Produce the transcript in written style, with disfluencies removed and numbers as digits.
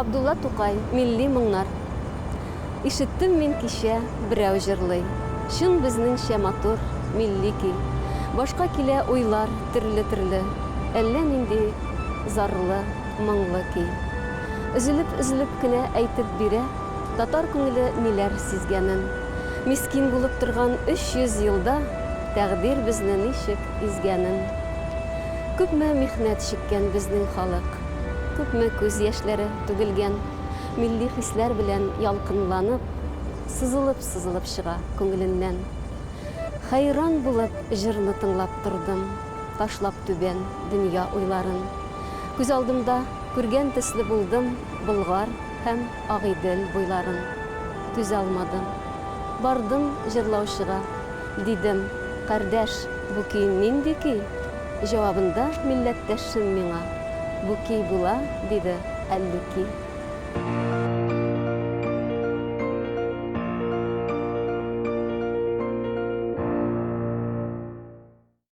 Габдулла Тукай, Милли моңнар. Ишеттем мин кичә, берәү җырлый. Чын безнеңчә матур, милли көй. Башка килә уйлар төрле-төрле, Әллә нинди зарлы, моңлы көй. Өзелеп-өзелеп кенә әйтеп бирә Татар күңеле ниләр сизгәнен. Мискин булып торган 300 елда Тәкъдир безне ничек изгәнен. Күпме михнәт чиккән безнең халык, Күпме күз яшьләре түгелгән. Милли хисләр белән ялкынланып, Сызылып-сызылып чыга күңеленнән. Хәйран булып җырны тыңлап тордым, Ташлап түбән дөнья уйларын. Күз алдымда күргән төсле булдым Болгар һәм Агыйдел буйларын. Түзалмадым. Бардым җырлаучыга. Дидем, Кардәш, бу көй нинди көй? Җавабында милләттәшем миңа, Бу көй була, диде, Әллүки.